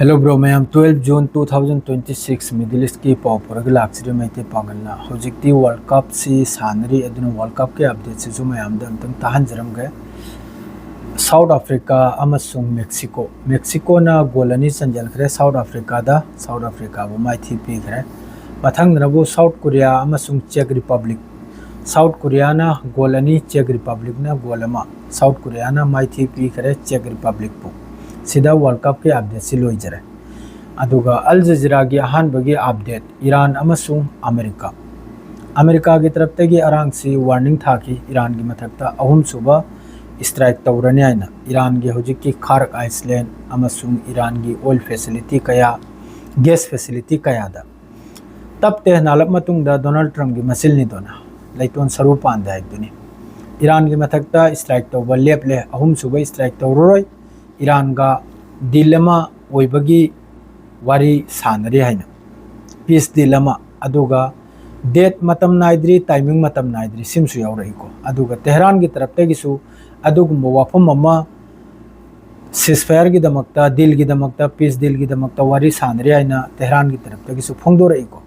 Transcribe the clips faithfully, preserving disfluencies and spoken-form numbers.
Hello bro ꯃꯌꯥꯝ, twelve June two thousand twenty six Middle East ꯀꯤ ꯄꯥꯎ ꯄꯨꯔꯒ ꯂꯥꯛꯆꯔꯤ ꯃꯩꯇꯩ ꯄꯥꯡꯒꯜꯅ꯫ ꯍꯧꯖꯤꯛꯇꯤ World Cup ꯁꯤ ꯁꯥꯟꯅꯔꯤ, ꯑꯗꯨꯅ World Cup ꯀꯤ update ꯁꯤꯁꯨ ꯃꯌꯥꯝꯗ ꯑꯝꯇꯪ ꯇꯥꯍꯟꯖꯔꯝꯒꯦ꯫ South Africa ꯑꯃꯁꯨꯡ Mexico, Mexico ꯅ goal ꯑꯅꯤ ꯆꯟꯖꯟꯈ꯭ꯔꯦ South Africa ꯗ, South Africa ꯕꯨ ꯃꯥꯏꯊꯤ ꯄꯤꯈ꯭ꯔꯦ꯫ ꯃꯊꯪꯗꯅꯕꯨ South Korea ꯑꯃꯁꯨꯡ Czech Republic, South Korea ꯅ goal ꯑꯅꯤ, Czech Republic ꯅ goal ꯑꯃ꯫ South Korea ꯅ ꯃꯥꯏꯊꯤ ꯄꯤꯈ꯭ꯔꯦ Czech Republic ꯄꯨ꯫ ꯁꯤꯗ World Cup ꯀꯤ update ꯁꯤ ꯂꯣꯏꯖꯔꯦ꯫ ꯑꯗꯨꯒ Al Jazeera ꯒꯤ ꯑꯍꯥꯟꯕꯒꯤ update, ꯏꯔꯥꯟ ꯑꯃꯁꯨꯡ ꯑꯃꯦꯔꯤꯀꯥ꯫ ꯑꯃꯦꯔꯤꯀꯥꯒꯤ ꯇꯔꯞꯇꯒꯤ ꯑꯔꯥꯡꯁꯤ warning ꯊꯥꯈꯤ, ꯏꯔꯥꯟꯒꯤ ꯃꯊꯛꯇ ꯑꯍꯨꯝꯁꯨꯕ strike ꯇꯧꯔꯅꯤ ꯍꯥꯏꯅ꯫ ꯏꯔꯥꯟꯒꯤ ꯍꯧꯖꯤꯛꯀꯤ Khark Island ꯑꯃꯁꯨꯡ ꯏꯔꯥꯟꯒꯤ oil facility ꯀꯌꯥ, gas facility ꯀꯌꯥꯗ꯫ ꯇꯞꯇꯦ ꯅꯥꯜꯂꯛ ꯃꯇꯨꯡꯗ Donald Trump ꯀꯤ ꯃꯆꯤꯜꯅꯤꯗꯣꯅ ꯂꯩꯇꯣꯟ ꯁꯔꯨ ꯄꯥꯟꯗꯦ ꯍꯥꯏꯕꯗꯨꯅꯤ꯫ ꯏꯔꯥꯟꯒꯤ ꯃꯊꯛꯇ strike ꯇꯧꯕ ꯂꯦꯞꯂꯦ, ꯑꯍꯨꯝꯁꯨꯕ strike ꯇꯧꯔꯔꯣꯏ, ꯏꯔꯥꯟꯒ deal ꯑꯃ ꯑꯣꯏꯕꯒꯤ ꯋꯥꯔꯤ ꯁꯥꯟꯅꯔꯤ ꯍꯥꯏꯅ, peace deal ꯑꯃ꯫ ꯑꯗꯨꯒ date ꯃꯇꯝ ꯅꯥꯏꯗ꯭ꯔꯤ, timing ꯃꯇꯝ ꯅꯥꯏꯗ꯭ꯔꯤ, ꯁꯤꯃꯁꯨ ꯌꯥꯎꯔꯛꯏꯀꯣ꯫ ꯑꯗꯨꯒ ꯇꯦꯍꯔꯥꯟꯒꯤ ꯇꯔꯞꯇꯒꯤꯁꯨ ꯑꯗꯨꯒꯨꯝꯕ ꯋꯥꯐꯝ ꯑꯃ ceasefire ꯒꯤꯗꯃꯛꯇ, deal ꯒꯤꯗꯃꯛꯇ, peace deal ꯒꯤꯗꯃꯛꯇ ꯋꯥꯔꯤ ꯁꯥꯟꯅꯔꯤ ꯍꯥꯏꯅ ꯇꯦꯍꯔꯥꯟꯒꯤ ꯇꯔꯞꯇꯒꯤꯁꯨ ꯐꯣꯡꯗꯣꯔꯛꯏꯀꯣ꯫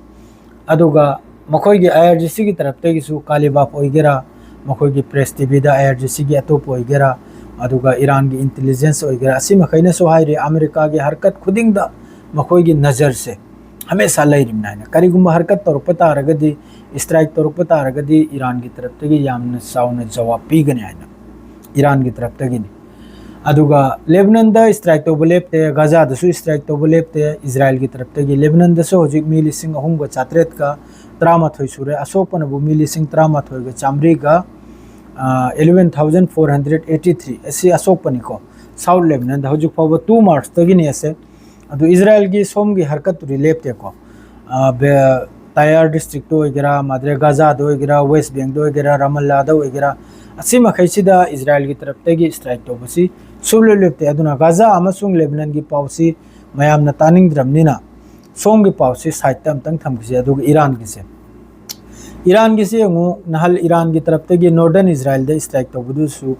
ꯑꯗꯨꯒ ꯃꯈꯣꯏꯒꯤ I R G C ꯒꯤ ꯇꯔꯞꯇꯒꯤꯁꯨ, ꯀꯥꯂꯤꯕꯥꯐ ꯑꯣꯏꯒꯦꯔꯥ, ꯃꯈꯣꯏꯒꯤ Press T V the I R G C ꯒꯤ ꯑꯇꯣꯞꯄ ꯑꯣꯏꯒꯦꯔꯥ, ꯑꯗꯨꯒ ꯏꯔꯥꯟꯒꯤ intelligence ꯑꯣꯏꯒꯦꯔꯥ, ꯑꯁꯤ ꯃꯈꯩꯅꯁꯨ ꯍꯥꯏꯔꯤ, ꯑꯃꯦꯔꯤꯀꯥꯒꯤ ꯍꯔꯀꯠ ꯈꯨꯗꯤꯡꯗ ꯃꯈꯣꯏꯒꯤ ꯅꯖꯔꯁꯦ ꯍꯃꯦꯁꯥ ꯂꯩꯔꯤꯕꯅꯤ ꯍꯥꯏꯅ꯫ ꯀꯔꯤꯒꯨꯝꯕ ꯍꯔꯀꯠ ꯇꯧꯔꯛꯄ ꯇꯥꯔꯒꯗꯤ, strike ꯇꯧꯔꯛꯄ ꯇꯥꯔꯒꯗꯤ ꯏꯔꯥꯟꯒꯤ ꯇꯔꯞꯇꯒꯤ ꯌꯥꯝꯅ ꯆꯥꯎꯅ ꯖꯋꯥꯕ ꯄꯤꯒꯅꯤ ꯍꯥꯏꯅ, ꯏꯔꯥꯟꯒꯤ ꯇꯔꯞꯇꯒꯤꯅꯤ꯫ ꯑꯗꯨꯒ ꯂꯦꯕꯅꯟꯗ strike ꯇꯧꯕ ꯂꯦꯞꯇꯦ, ꯒꯥꯖꯥꯗꯁꯨ strike ꯇꯧꯕ ꯂꯦꯞꯇꯦ ꯏꯖꯔꯥꯏꯜꯒꯤ ꯇꯔꯞꯇꯒꯤ꯫ ꯂꯦꯕꯅꯟꯗꯁꯨ ꯍꯧꯖꯤꯛ ꯃꯤ ꯂꯤꯁꯤꯡ ꯑꯍꯨꯝꯒ ꯆꯥꯇ꯭ꯔꯦꯠꯀ ꯇꯔꯥꯃꯥꯊꯣꯏ ꯁꯨꯔꯦ, ꯑꯁꯣꯛꯄꯅꯕꯨ ꯃꯤ ꯂꯤꯁꯤꯡ ꯇꯔꯥꯃꯥꯊꯣꯏꯒ ꯆꯥꯃꯔꯤꯒ, ꯑ, eleven thousand four hundred eighty three꯫ ꯑꯁꯤ ꯑꯁꯣꯛꯄꯅꯤꯀꯣ꯫ South ꯂꯦꯕꯅꯟꯗ ꯍꯧꯖꯤꯛ ꯐꯥꯎꯕ two March ꯇꯒꯤꯅꯤ ꯑꯁꯦ꯫ ꯑꯗꯨ ꯏꯖꯔꯥꯏꯜꯒꯤ ꯁꯣꯝꯒꯤ ꯍꯔꯀꯠꯇꯨꯗꯤ ꯂꯦꯞꯇꯦꯀꯣ꯫ ꯑ, ꯕꯦ-, ꯇꯥꯌꯥꯔ district ꯇ ꯑꯣꯏꯒꯦꯔꯥ, ꯃꯥꯗ꯭ꯔꯦ ꯒꯥꯖꯥꯗ ꯑꯣꯏꯒꯦꯔꯥ, West Bank ꯗ ꯑꯣꯏꯒꯦꯔꯥ, ꯔꯥꯃꯜꯂꯥꯗ ꯑꯣꯏꯒꯦꯔꯥ, ꯑꯁꯤ ꯃꯈꯩꯁꯤꯗ ꯏꯖꯔꯥꯏꯜꯒꯤ ꯇꯔꯞꯇꯒꯤ strike ꯇꯧꯕꯁꯤ ꯁꯨꯡꯂꯦꯞ ꯂꯦꯞꯇꯦ꯫ ꯑꯗꯨꯅ ꯒꯥꯖꯥ ꯑꯃꯁꯨꯡ ꯂꯦꯕꯅꯟꯒꯤ ꯄꯥꯎꯁꯤ ꯃꯌꯥꯝꯅ ꯇꯥꯅꯤꯡꯗ꯭ꯔꯕꯅꯤꯅ ꯁꯣꯝꯒꯤ ꯄꯥꯎꯁꯤ side ꯇ ꯑꯝꯇꯪ ꯊꯝꯈꯤꯁꯦ꯫ ꯑꯗꯨꯒ ꯏꯔꯥꯟꯒꯤꯁꯦ, ꯏꯔꯥꯟꯒꯤꯁꯤ ꯌꯦꯡꯉꯨ, ꯅꯍꯥꯟ ꯏꯔꯥꯟꯒꯤ ꯇꯔꯞꯇꯒꯤ Northern ꯏꯖꯔꯥꯏꯜꯗ strike ꯇꯧꯕꯗꯨꯁꯨ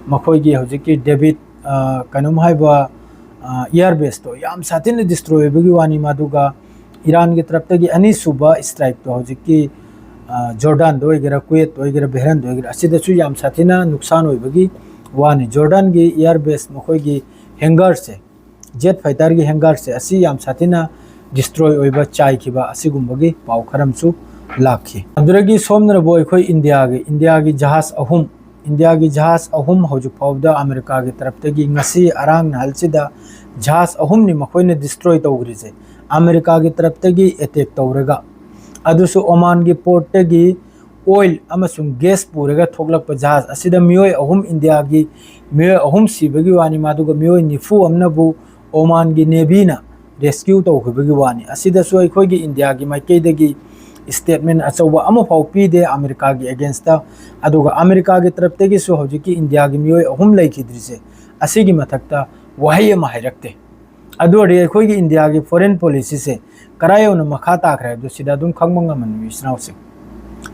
ꯃꯈꯣꯏꯒꯤ ꯍꯧꯖꯤꯛꯀꯤ ꯗꯦꯕꯤꯠ, ꯑ, ꯀꯩꯅꯣꯝ ꯍꯥꯏꯕ ꯏꯌꯥꯔ ꯕꯦꯁꯇꯣ ꯌꯥꯝ ꯁꯥꯊꯤꯅ ꯗꯤꯁꯇ꯭ꯔꯣꯏ ꯑꯣꯏꯕꯒꯤ ꯋꯥꯅꯤ꯫ ꯃꯗꯨꯒ ꯏꯔꯥꯟꯒꯤ ꯇꯔꯞꯇꯒꯤ ꯑꯅꯤꯁꯨꯕ ꯏꯁꯇ꯭ꯔꯥꯏꯛꯇꯣ ꯍꯧꯖꯤꯛꯀꯤ ꯖꯣꯔꯗꯥꯟꯗ ꯑꯣꯏꯒꯦꯔꯥ, ꯀꯨꯋꯦꯠꯇ ꯑꯣꯏꯒꯦꯔꯥ, ꯕꯦꯍꯔꯟꯗ ꯑꯣꯏꯒꯦꯔꯥ, ꯑꯁꯤꯗꯁꯨ ꯌꯥꯝ ꯁꯥꯊꯤꯅ ꯅꯨꯛꯁꯥꯟ ꯑꯣꯏꯕꯒꯤ ꯋꯥꯅꯤ꯫ ꯖꯣꯔꯗꯥꯟꯒꯤ ꯏꯌꯥꯔ ꯕꯦꯁ, ꯃꯈꯣꯏꯒꯤ ꯍꯦꯡꯒꯔꯁꯦ, ꯖꯦꯠ ꯐꯥꯏꯇꯔꯒꯤ ꯍꯦꯡꯒꯔꯁꯦ, ꯑꯁꯤ ꯌꯥꯝ ꯁꯥꯊꯤꯅ ꯗꯤꯁꯇ꯭ꯔꯣꯏ ꯑꯣꯏꯕ, ꯆꯥꯏꯈꯤꯕ ꯑꯁꯤꯒꯨꯝꯕꯒꯤ ꯄꯥꯎ ꯈꯔ ꯑꯃꯁꯨ ꯂꯥꯛꯈꯤ꯫ ꯑꯗꯨꯗꯒꯤ ꯁꯣꯝꯗꯅꯕꯨ ꯑꯩꯈꯣꯏ ꯏꯟꯗꯤꯌꯥꯒꯤ, ꯏꯟꯗꯤꯌꯥꯒꯤ ꯖꯍꯥꯖ ꯑꯍꯨꯝ, ꯏꯟꯗꯤꯌꯥꯒꯤ ꯖꯍꯥꯖ ꯑꯍꯨꯝ ꯍꯧꯖꯤꯛ ꯐꯥꯎꯕꯗ ꯑꯃꯦꯔꯤꯀꯥꯒꯤ ꯇꯔꯞꯇꯒꯤ ꯉꯁꯤ ꯑꯔꯥꯡ ꯅꯍꯜꯁꯤꯗ ꯖꯍꯥꯖ ꯑꯍꯨꯝꯅꯤ ꯃꯈꯣꯏꯅ ꯗꯤꯁꯇ꯭ꯔꯣꯏ ꯇꯧꯈ꯭ꯔꯤꯁꯦ, ꯑꯃꯦꯔꯤꯀꯥꯒꯤ ꯇꯔꯞꯇꯒꯤ ꯑꯦꯇꯦꯛ ꯇꯧꯔꯒ꯫ ꯑꯗꯨꯁꯨ ꯑꯣꯃꯥꯟꯒꯤ ꯄꯣꯔꯠꯇꯒꯤ ꯑꯣꯏꯜ ꯑꯃꯁꯨꯡ ꯒꯦꯁ ꯄꯨꯔꯒ ꯊꯣꯛꯂꯛꯄ ꯖꯍꯥꯖ ꯑꯁꯤꯗ ꯃꯤꯑꯣꯏ ꯑꯍꯨꯝ, ꯏꯟꯗꯤꯌꯥꯒꯤ ꯃꯤꯑꯣꯏ ꯑꯍꯨꯝ ꯁꯤꯕꯒꯤ ꯋꯥꯅꯤ, ꯃꯗꯨꯒ ꯃꯤꯑꯣꯏ ꯅꯤꯐꯨ ꯑꯃꯅꯕꯨ ꯑꯣꯃꯥꯟꯒꯤ ꯅꯦꯚꯤꯅ ꯔꯦꯁꯀ꯭ꯌꯨ ꯇꯧꯈꯤꯕꯒꯤ ꯋꯥꯅꯤ꯫ ꯑꯁꯤꯗꯁꯨ ꯑꯩꯈꯣꯏꯒꯤ ꯏꯟꯗꯤꯌꯥꯒꯤ ꯃꯥꯏꯀꯩꯗꯒꯤ ꯁ꯭ꯇꯦꯠꯃꯦꯟ ꯑꯆꯧꯕ ꯑꯃꯐꯥꯎ ꯄꯤꯗꯦ ꯑꯃꯦꯔꯤꯀꯥꯒꯤ ꯑꯦꯒꯦꯟꯁꯇ꯫ ꯑꯗꯨꯒ ꯑꯃꯦꯔꯤꯀꯥꯒꯤ ꯇꯔꯞꯇꯒꯤꯁꯨ ꯍꯧꯖꯤꯛꯀꯤ ꯏꯟꯗꯤꯌꯥꯒꯤ ꯃꯤꯑꯣꯏ ꯑꯍꯨꯝ ꯂꯩꯈꯤꯗ꯭ꯔꯤꯁꯦ, ꯑꯁꯤꯒꯤ ꯃꯊꯛꯇ ꯋꯥꯍꯩ ꯑꯃ ꯍꯥꯏꯔꯛꯇꯦ꯫ ꯑꯗꯨ ꯑꯣꯏꯔꯗꯤ ꯑꯩꯈꯣꯏꯒꯤ ꯏꯟꯗꯤꯌꯥꯒꯤ ꯐꯣꯔꯦꯟ ꯄꯣꯂꯤꯁꯤꯁꯦ ꯀꯔꯥꯏ ꯌꯧꯅ ꯃꯈꯥ ꯇꯥꯈ꯭ꯔꯦ ꯍꯥꯏꯕꯗꯨ ꯁꯤꯗ ꯑꯗꯨꯝ ꯈꯪꯕ ꯉꯝꯃꯅꯤ, ꯏꯆꯤꯟ ꯏꯅꯥꯎꯁꯤꯡ꯫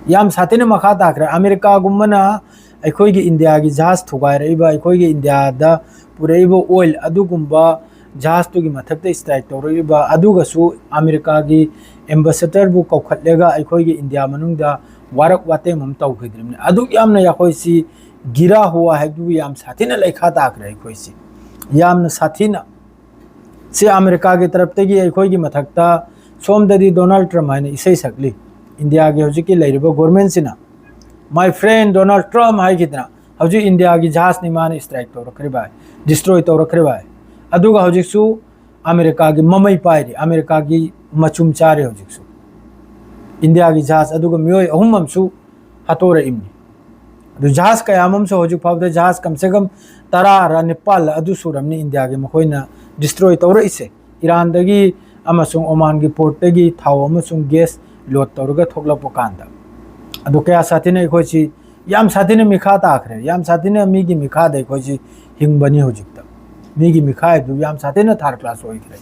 ꯌꯥꯝ ꯁꯥꯊꯤꯅ ꯃꯈꯥ ꯇꯥꯈ꯭ꯔꯦ꯫ ꯑꯃꯦꯔꯤꯀꯥꯒꯨꯝꯕꯅ ꯑꯩꯈꯣꯏꯒꯤ ꯏꯟꯗꯤꯌꯥꯒꯤ ꯖꯍꯥꯖ ꯊꯨꯒꯥꯏꯔꯛꯏꯕ, ꯑꯩꯈꯣꯏꯒꯤ ꯏꯟꯗꯤꯌꯥꯗ ꯄꯨꯔꯛꯏꯕ ꯑꯣꯏꯜ ꯑꯗꯨꯒꯨꯝꯕ ꯖꯍꯥꯖꯇꯨꯒꯤ ꯃꯊꯛꯇ ꯁ꯭ꯇ꯭ꯔꯥꯏꯛ ꯇꯧꯔꯛꯏꯕ, ꯑꯗꯨꯒꯁꯨ ꯑꯃꯦꯔꯤꯀꯥꯒꯤ ꯑꯦꯝꯕꯦꯁꯦꯗꯔꯕꯨ ꯀꯧꯈꯠꯂꯒ ꯑꯩꯈꯣꯏꯒꯤ ꯏꯟꯗꯤꯌꯥ ꯃꯅꯨꯡꯗ ꯋꯥꯔꯛ ꯋꯥꯇꯦꯝ ꯑꯃ ꯇꯧꯈꯤꯗ꯭ꯔꯤꯕꯅꯤ꯫ ꯑꯗꯨꯛ ꯌꯥꯝꯅ ꯑꯩꯈꯣꯏꯁꯤ ꯒꯤꯔꯥ ꯍꯨꯋꯥ ꯍꯥꯏꯕꯗꯨ ꯌꯥꯝ ꯁꯥꯊꯤꯅ ꯂꯩꯈꯥ ꯇꯥꯈ꯭ꯔꯦ꯫ ꯑꯩꯈꯣꯏꯁꯤ ꯌꯥꯝꯅ ꯁꯥꯊꯤꯅ ꯁꯤ ꯑꯃꯦꯔꯤꯀꯥꯒꯤ ꯇꯔꯞꯇꯒꯤ ꯑꯩꯈꯣꯏꯒꯤ ꯃꯊꯛꯇ ꯁꯣꯝꯗꯗꯤ ꯗꯣꯅꯥꯜꯗ ꯇ꯭ꯔꯝꯞ ꯍꯥꯏꯅ ꯏꯁꯩ ꯁꯛꯂꯤ꯫ ꯏꯟꯗꯤꯌꯥꯒꯤ ꯍꯧꯖꯤꯛꯀꯤ ꯂꯩꯔꯤꯕ ꯒꯣꯔꯃꯦꯟꯁꯤꯅ "My friend Donald Trump" ꯍꯥꯏꯈꯤꯗꯅ ꯍꯧꯖꯤꯛ ꯏꯟꯗꯤꯌꯥꯒꯤ ꯖꯍꯥꯖꯅꯤ ꯃꯥꯅ ꯁ꯭ꯇ꯭ꯔꯥꯏꯛ ꯇꯧꯔꯛꯈ꯭ꯔꯤꯕ ꯍꯥꯏ, ꯗꯤꯁꯇ꯭ꯔꯣꯏ ꯇꯧꯔꯛꯈ꯭ꯔꯤꯕ ꯍꯥꯏ꯫ ꯑꯗꯨꯒ ꯍꯧꯖꯤꯛꯁꯨ ꯑꯃꯦꯔꯤꯀꯥꯒꯤ ꯃꯃꯩ ꯄꯥꯏꯔꯤ, ꯑꯃꯦꯔꯤꯀꯥꯒꯤ ꯃꯆꯨꯝ ꯆꯥꯔꯤ ꯍꯧꯖꯤꯛꯁꯨ꯫ ꯏꯟꯗꯤꯌꯥꯒꯤ ꯖꯍꯥꯖ ꯑꯗꯨꯒ ꯃꯤꯑꯣꯏ ꯑꯍꯨꯝ ꯑꯃꯁꯨ ꯍꯥꯠꯇꯣꯔꯛꯏꯕꯅꯤ꯫ ꯑꯗꯨ ꯖꯍꯥꯖ ꯀꯌꯥ ꯑꯃꯁꯨ ꯍꯧꯖꯤꯛ ꯐꯥꯎꯕꯗ ꯖꯍꯥꯖ ꯀꯝꯁꯦ ꯀꯝ ꯇꯔꯥꯔ ꯅꯤꯄꯥꯜꯂ ꯑꯗꯨ ꯁꯨꯔꯝꯅꯤ ꯏꯟꯗꯤꯌꯥꯒꯤ ꯃꯈꯣꯏꯅ ꯗꯤꯁꯇ꯭ꯔꯣꯏ ꯇꯧꯔꯛꯏꯁꯦ꯫ ꯏꯔꯥꯟꯗꯒꯤ ꯑꯃꯁꯨꯡ ꯑꯣꯃꯥꯟꯒꯤ ꯄꯣꯔꯠꯇꯒꯤ ꯊꯥꯎ ꯑꯃꯁꯨꯡ ꯒꯦꯁ ꯂꯣꯗ ꯇꯧꯔꯒ ꯊꯣꯛꯂꯛꯄ ꯀꯥꯟꯗ꯫ ꯑꯗꯨ ꯀꯌꯥ ꯁꯥꯊꯤꯅ ꯑꯩꯈꯣꯏꯁꯤ ꯌꯥꯝ ꯁꯥꯊꯤꯅ ꯃꯤꯈꯥ ꯇꯥꯈ꯭ꯔꯦ, ꯌꯥꯝ ꯁꯥꯊꯤꯅ ꯃꯤꯒꯤ ꯃꯤꯈꯥꯗ ꯑꯩꯈꯣꯏꯁꯤ ꯍꯤꯡꯕꯅꯤ ꯍꯧꯖꯤꯛꯇ꯫ ꯃꯤꯒꯤ ꯃꯤꯈꯥ ꯍꯥꯏꯕꯗꯨ ꯌꯥꯝ ꯁꯥꯊꯤꯅ ꯊꯥꯔꯗ ꯀ꯭ꯂꯥꯁ ꯑꯣꯏꯈ꯭ꯔꯦ꯫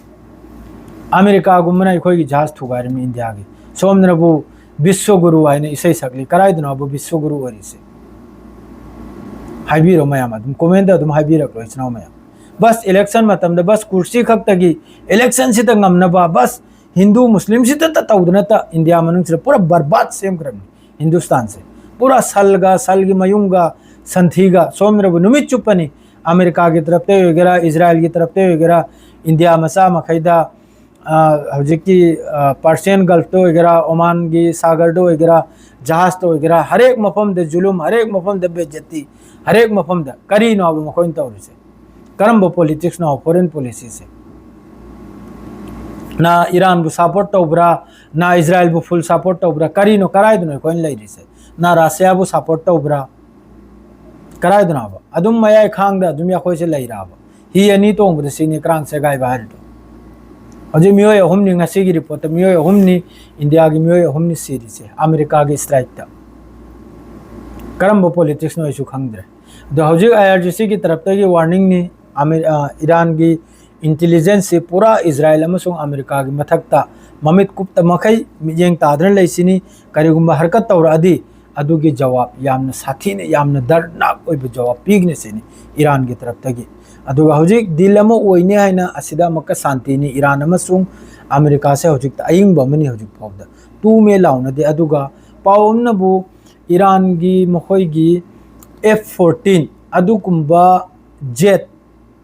ꯑꯃꯦꯔꯤꯀꯥꯒꯨꯝꯕꯅ ꯑꯩꯈꯣꯏꯒꯤ ꯖꯍꯥꯖ ꯊꯨꯒꯥꯏꯔꯝꯃꯤ ꯏꯟꯗꯤꯌꯥꯒꯤ꯫ ꯁꯣꯝꯗꯅꯕꯨ ꯕꯤꯁ꯭ꯋꯒꯨꯔꯨ ꯍꯥꯏꯅ ꯏꯁꯩ ꯁꯛꯂꯤ꯫ ꯀꯗꯥꯏꯗꯅꯣꯕꯨ ꯕꯤꯁ꯭ꯋꯒꯨꯔꯨ ꯑꯣꯏꯔꯤꯁꯦ? ꯍꯥꯏꯕꯤꯔꯣ ꯃꯌꯥꯝ, ꯑꯗꯨꯝ ꯀꯣꯃꯦꯟꯗ ꯑꯗꯨꯝ ꯍꯥꯏꯕꯤꯔꯛꯂꯣ ꯏꯆꯤꯟ ꯏꯅꯥꯎ ꯃꯌꯥꯝ꯫ ꯕꯁ ꯏꯂꯦꯛꯁꯟ ꯃꯇꯝꯗ ꯕꯁ ꯀꯨꯔꯁꯤ ꯈꯛꯇꯒꯤ ꯏꯂꯦꯛꯁꯟꯁꯤꯗ ꯉꯝꯅꯕ ꯕꯁ ꯍꯤꯟꯗꯨ ꯃꯨꯁꯂꯤꯝꯁꯤꯗ ꯇꯧꯗꯅꯇ ꯏꯟꯗꯤꯌꯥ ꯃꯅꯨꯡꯁꯤꯗ ꯄꯨꯔꯥ ꯕꯔꯕꯥꯗ ꯁꯦꯝꯈ꯭ꯔꯕꯅꯤ ꯍꯤꯟꯗꯨꯁꯇꯥꯟꯁꯦ꯫ ꯄꯨꯔꯥ ꯁꯜꯒ, ꯁꯜꯒꯤ ꯃꯌꯨꯝꯒ, ꯁꯟꯊꯤꯒ ꯁꯣꯝꯗ꯭ꯔꯕ ꯅꯨꯃꯤꯠ ꯆꯨꯞꯄꯅꯤ꯫ ꯑꯃꯦꯔꯤꯀꯥꯒꯤ ꯇꯔꯞꯇ ꯑꯣꯏꯒꯦꯔꯥ, ꯏꯖꯔꯥꯏꯜꯒꯤ ꯇꯔꯞꯇ ꯑꯣꯏꯒꯦꯔꯥ, ꯏꯟꯗꯤꯌꯥ ꯃꯆꯥ ꯃꯈꯩꯗ, ꯑ, ꯍꯧꯖꯤꯛꯀꯤ, ꯑ, ꯄꯥꯔꯁꯤꯌꯟ ꯒꯜꯐꯇ ꯑꯣꯏꯒꯦꯔꯥ, ꯑꯣꯃꯥꯟꯒꯤ ꯁꯥꯒꯔꯗ ꯑꯣꯏꯒꯦꯔꯥ, ꯖꯍꯥꯖꯇ ꯑꯣꯏꯒꯦꯔꯥ, ꯍꯔꯦꯛ ꯃꯐꯝꯗ ꯖꯨꯂꯨꯝ, ꯍꯔꯦꯛ ꯃꯐꯝꯗ ꯕꯦꯖꯠꯇꯤ, ꯍꯔꯦꯛ ꯃꯐꯝꯗ꯫ ꯀꯔꯤꯅꯣ ꯍꯥꯏꯕ ꯃꯈꯣꯏꯅ ꯇꯧꯔꯤꯁꯦ? ꯀꯔꯝꯕ ꯄꯣꯂꯤꯇꯤꯛꯁꯅꯣ ꯐꯣꯔꯦꯟ ꯄꯣꯂꯤꯁꯤꯁꯦ? ꯅ ꯏꯔꯥꯟꯕꯨ ꯁꯄꯣꯔꯠ ꯇꯧꯕ꯭ꯔꯥ? ꯅ ꯏꯖꯔꯥꯏꯜꯕꯨ ꯐꯨꯜ ꯁꯄꯣꯔꯠ ꯇꯧꯕ꯭ꯔꯥ? ꯀꯔꯤꯅꯣ, ꯀꯗꯥꯏꯗꯅꯣ ꯑꯩꯈꯣꯏꯅ ꯂꯩꯔꯤꯁꯦ? ꯅ ꯔꯁꯤꯌꯥꯕꯨ ꯁꯄꯣꯔꯠ ꯇꯧꯕ꯭ꯔꯥ? ꯀꯗꯥꯏꯗꯅꯣꯕ? ꯑꯗꯨꯝ ꯃꯌꯥꯏ ꯈꯥꯡꯗ ꯑꯗꯨꯝ ꯑꯩꯈꯣꯏꯁꯦ ꯂꯩꯔꯕ? ꯍꯤ ꯑꯅꯤ ꯇꯣꯡꯕꯗ ꯁꯤꯅꯤ ꯀ꯭ꯔꯥꯡ ꯁꯦꯒꯥꯏꯕ ꯍꯥꯏꯔꯤꯗꯣ꯫ ꯍꯧꯖꯤꯛ ꯃꯤꯑꯣꯏ ꯑꯍꯨꯝꯅꯤ, ꯉꯁꯤꯒꯤ ꯔꯤꯄꯣꯔꯠꯇ ꯃꯤꯑꯣꯏ ꯑꯍꯨꯝꯅꯤ, ꯏꯟꯗꯤꯌꯥꯒꯤ ꯃꯤꯑꯣꯏ ꯑꯍꯨꯝꯅꯤ ꯁꯤꯔꯤꯁꯦ ꯑꯃꯦꯔꯤꯀꯥꯒꯤ ꯁ꯭ꯇ꯭ꯔꯥꯏꯛꯇ꯫ ꯀꯔꯝꯕ ꯄꯣꯂꯤꯇꯤꯛꯁꯅꯣ ꯑꯩꯁꯨ ꯈꯪꯗ꯭ꯔꯦ꯫ ꯑꯗꯣ ꯍꯧꯖꯤꯛ ꯑꯥꯏ ꯑꯥꯔ ꯖꯤ ꯁꯤꯒꯤ ꯇꯔꯞꯇꯒꯤ ꯋꯥꯔꯅꯤꯡꯅꯤ꯫ ꯑꯃꯦ-, ꯑ, ꯏꯔꯥꯟꯒꯤ ꯏꯟꯇꯤꯂꯤꯖꯦꯟꯁꯁꯤ ꯄꯨꯔꯥ ꯏꯖꯔꯥꯏꯜ ꯑꯃꯁꯨꯡ ꯑꯃꯦꯔꯤꯀꯥꯒꯤ ꯃꯊꯛꯇ ꯃꯃꯤꯠ ꯀꯨꯞꯇ ꯃꯈꯩ ꯃꯤꯠꯌꯦꯡ ꯇꯥꯗꯨꯅ ꯂꯩꯁꯤꯅꯤ꯫ ꯀꯔꯤꯒꯨꯝꯕ ꯍꯔꯀꯠ ꯇꯧꯔꯛꯑꯗꯤ ꯑꯗꯨꯒꯤ ꯖꯋꯥꯕ ꯌꯥꯝꯅ ꯁꯥꯊꯤꯅ, ꯌꯥꯝꯅ ꯗꯔꯗꯅꯥꯛ ꯑꯣꯏꯕ ꯖꯋꯥꯕ ꯄꯤꯒꯅꯤ ꯁꯤꯅꯤ ꯏꯔꯥꯟꯒꯤ ꯇꯔꯞꯇꯒꯤ꯫ ꯑꯗꯨꯒ ꯍꯧꯖꯤꯛ ꯗꯤꯜ ꯑꯃ ꯑꯣꯏꯅꯤ ꯍꯥꯏꯅ ꯑꯁꯤꯗ ꯑꯃꯨꯛꯀ ꯁꯥꯟꯇꯤꯅꯤ꯫ ꯏꯔꯥꯟ ꯑꯃꯁꯨꯡ ꯑꯃꯦꯔꯤꯀꯥꯁꯦ ꯍꯧꯖꯤꯛꯇ ꯑꯏꯪꯕ ꯑꯃꯅꯤ ꯍꯧꯖꯤꯛ ꯐꯥꯎꯕꯗ꯫ ꯇꯨ ꯃꯦ ꯂꯥꯎꯅꯗꯦ꯫ ꯑꯗꯨꯒ ꯄꯥꯎ ꯑꯃꯅꯕꯨ ꯏꯔꯥꯟꯒꯤ ꯃꯈꯣꯏꯒꯤ ꯑꯦꯐ ꯐꯣꯔꯇꯤꯟ ꯑꯗꯨꯒꯨꯝꯕ ꯖꯦꯠ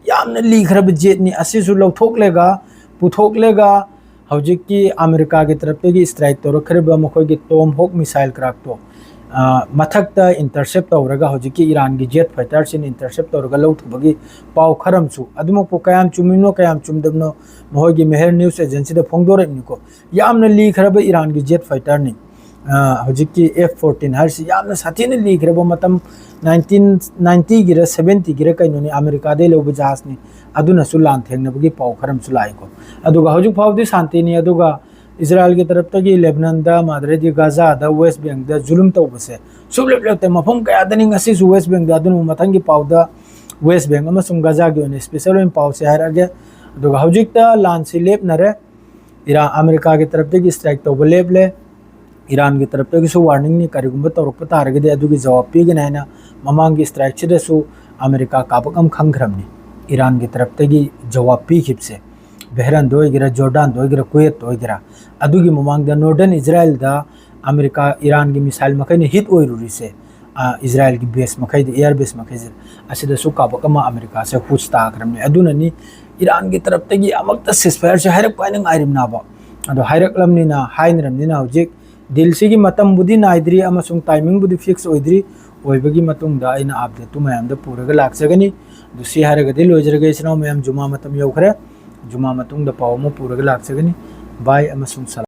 ꯌꯥꯝꯅ ꯂꯤꯈ꯭ꯔꯕ ꯖꯦꯠꯅꯤ꯫ ꯑꯁꯤꯁꯨ ꯂꯧꯊꯣꯛꯂꯒ, ꯄꯨꯊꯣꯛꯂꯒ ꯍꯧꯖꯤꯛꯀꯤ ꯑꯃꯦꯔꯤꯀꯥꯒꯤ ꯇꯔꯞꯇꯒꯤ ꯁ꯭ꯇ꯭ꯔꯥꯏꯛ ꯇꯧꯔꯛꯈ꯭ꯔꯤꯕ ꯃꯈꯣꯏꯒꯤ ꯇꯣꯝ ꯍꯣꯛ ꯃꯤꯁꯥꯏꯜ ꯀ꯭ꯔꯥꯐꯇꯣ, ꯑ, ꯃꯊꯛꯇ ꯏꯟꯇꯔꯁꯦꯞ ꯇꯧꯔꯒ ꯍꯧꯖꯤꯛꯀꯤ ꯏꯔꯥꯟꯒꯤ ꯖꯦꯠ ꯐꯥꯏꯇꯔꯁꯤꯅ ꯏꯟꯇꯔꯁꯦꯞ ꯇꯧꯔꯒ ꯂꯧꯊꯨꯕꯒꯤ ꯄꯥꯎ ꯈꯔ ꯑꯃꯁꯨ, ꯑꯗꯨꯃꯛꯄꯨ ꯀꯌꯥꯝ ꯆꯨꯝꯃꯤꯕꯅꯣ, ꯀꯌꯥꯝ ꯆꯨꯝꯗꯕꯅꯣ, ꯃꯈꯣꯏꯒꯤ ꯃꯦꯍꯔ ꯅ꯭ꯌꯨꯁ ꯑꯦꯖꯦꯟꯁꯤꯗ ꯐꯣꯡꯗꯣꯔꯛꯏꯕꯅꯤꯀꯣ꯫ ꯌꯥꯝꯅ ꯂꯤꯈ꯭ꯔꯕ ꯏꯔꯥꯟꯒꯤ ꯖꯦꯠ ꯐꯥꯏꯇꯔꯅꯤ꯫ ꯑ, ꯍꯧꯖꯤꯛꯀꯤ ꯑꯦꯐ ꯐꯣꯔꯇꯤꯟ ꯍꯥꯏꯔꯤꯁꯤ ꯌꯥꯝꯅ ꯁꯥꯊꯤꯅ ꯂꯤꯈ꯭ꯔꯕ ꯃꯇꯝ, ꯅꯥꯏꯟꯇꯤꯟ ꯅꯥꯏꯟꯇꯤꯒꯤꯔ ꯁꯕꯦꯟꯇꯤꯒꯤꯔ ꯀꯩꯅꯣꯅꯤ, ꯑꯃꯦꯔꯤꯀꯥꯗꯩ ꯂꯧꯕ ꯖꯍꯥꯖꯅꯤ꯫ ꯑꯗꯨꯅꯁꯨ ꯂꯥꯟ ꯊꯦꯡꯅꯕꯒꯤ ꯄꯥꯎ ꯈꯔ ꯑꯃꯁꯨ ꯂꯥꯛꯏꯀꯣ꯫ ꯑꯗꯨꯒ ꯍꯧꯖꯤꯛ ꯐꯥꯎꯕꯗꯤ ꯁꯥꯟꯇꯤꯅꯤ꯫ ꯑꯗꯨꯒ ꯏꯖꯔꯥꯏꯜꯒꯤ ꯇꯔꯞꯇꯒꯤ ꯂꯦꯕꯅꯟꯗ, ꯃꯥꯗ꯭ꯔꯦꯗꯤ ꯒꯥꯖꯥꯗ, ꯋꯦꯁ ꯕꯦꯡꯗ ꯖꯨꯂꯨꯝ ꯇꯧꯕꯁꯦ ꯁꯨꯞꯂꯦꯞ ꯂꯦꯞꯇꯦ꯫ ꯃꯐꯝ ꯀꯌꯥꯗꯅꯤ ꯉꯁꯤꯁꯨ ꯋꯦꯁ ꯕꯦꯡꯗ꯫ ꯑꯗꯨꯅ ꯃꯊꯪꯒꯤ ꯄꯥꯎꯗ ꯋꯦꯁ ꯕꯦꯡ ꯑꯃꯁꯨꯡ ꯒꯥꯖꯥꯒꯤ ꯑꯣꯏꯅ ꯁ꯭ꯄꯦꯁꯦꯜ ꯑꯣꯏꯅ ꯄꯥꯎꯁꯦ ꯍꯥꯏꯔꯛꯑꯒꯦ꯫ ꯑꯗꯨꯒ ꯍꯧꯖꯤꯛꯇ ꯂꯥꯟꯁꯤ ꯂꯦꯞꯅꯔꯦ꯫ ꯏꯔꯥꯟ, ꯑꯃꯦꯔꯤꯀꯥꯒꯤ ꯇꯔꯞꯇꯒꯤ ꯁ꯭ꯇ꯭ꯔꯥꯏꯛ ꯇꯧꯕ ꯂꯦꯞꯂꯦ꯫ ꯏꯔꯥꯟꯒꯤ ꯇꯔꯞꯇꯒꯤꯁꯨ ꯋꯥꯔꯅꯤꯡꯅꯤ, ꯀꯔꯤꯒꯨꯝꯕ ꯇꯧꯔꯛꯄ ꯇꯥꯔꯒꯗꯤ ꯑꯗꯨꯒꯤ ꯖꯋꯥꯕ ꯄꯤꯒꯅꯤ ꯍꯥꯏꯅ ꯃꯃꯥꯡꯒꯤ ꯁ꯭ꯇ꯭ꯔꯥꯏꯛꯁꯤꯗꯁꯨ ꯑꯃꯦꯔꯤꯀꯥ ꯀꯥꯕꯛ ꯑꯃ ꯈꯪꯈ꯭ꯔꯕꯅꯤ꯫ ꯏꯔꯥꯟꯒꯤ ꯇꯔꯞꯇꯒꯤ ꯖꯋꯥꯕ ꯄꯤꯈꯤꯕꯁꯦ, ꯕꯦꯍꯔꯥꯟꯗ ꯑꯣꯏꯒꯦꯔꯥ, ꯖꯣꯔꯗꯥꯟꯗ ꯑꯣꯏꯒꯦꯔꯥ, ꯀꯨꯋꯦꯠꯇ ꯑꯣꯏꯒꯦꯔꯥ, ꯑꯗꯨꯒꯤ ꯃꯃꯥꯡꯗ ꯅꯣꯔꯗꯔꯟ ꯏꯖꯔꯥꯏꯜꯗ ꯑꯃꯦꯔꯤꯀꯥ, ꯏꯔꯥꯟꯒꯤ ꯃꯤꯁꯥꯏꯜ ꯃꯈꯩꯅ ꯍꯤꯠ ꯑꯣꯏꯔꯨꯔꯤꯁꯦ, ꯑ, ꯏꯖꯔꯥꯏꯜꯒꯤ ꯕꯦꯁ ꯃꯈꯩꯗ, ꯑꯦꯌꯔ ꯕꯦꯁ ꯃꯈꯩꯁꯦ, ꯑꯁꯤꯗꯁꯨ ꯀꯥꯕꯛ ꯑꯃ ꯑꯃꯦꯔꯤꯀꯥꯁꯦ ꯍꯨꯁ ꯇꯥꯈ꯭ꯔꯕꯅꯤ꯫ ꯑꯗꯨꯅꯅꯤ ꯏꯔꯥꯟꯒꯤ ꯇꯔꯞꯇꯒꯤ ꯑꯃꯛꯇ ceasefire ꯁꯦ ꯍꯥꯏꯔꯛꯄ ꯍꯥꯏꯅ ꯉꯥꯏꯔꯤꯕꯅꯦꯕ꯫ ꯑꯗꯣ ꯍꯥꯏꯔꯛꯂꯕꯅꯤꯅ, ꯍꯥꯏꯅꯔꯕꯅꯤꯅ ꯍꯧꯖꯤꯛ ꯗꯤꯜꯁꯤꯒꯤ ꯃꯇꯝꯕꯨꯗꯤ ꯅꯥꯏꯗ꯭ꯔꯤ ꯑꯃꯁꯨꯡ ꯇꯥꯏꯃꯤꯡꯕꯨꯗꯤ ꯐꯤꯛꯁ ꯑꯣꯏꯗ꯭ꯔꯤ꯫ ꯑꯣꯏꯕꯒꯤ ꯃꯇꯨꯡꯗ ꯑꯩꯅ ꯑꯞꯗꯦꯠꯇꯨ ꯃꯌꯥꯝꯗ ꯄꯨꯔꯒ ꯂꯥꯛꯆꯒꯅꯤ꯫ ꯑꯗꯨ ꯁꯤ ꯍꯥꯏꯔꯒꯗꯤ ꯂꯣꯏꯖꯔꯒꯦ ꯏꯆꯤꯟ ꯏꯅꯥꯎ ꯃꯌꯥꯝ, ꯖꯨꯃꯥ ꯃꯇꯝ ꯌꯧꯈ꯭ꯔꯦ꯫ ꯖꯨꯃꯥ ꯃꯇꯨꯡꯗ ꯄꯥꯎ ꯑꯃ ꯄꯨꯔꯒ ꯂꯥꯛꯆꯒꯅꯤ꯫ ꯕꯥꯏ ꯑꯃꯁꯨꯡ ꯁꯂꯥꯝ꯫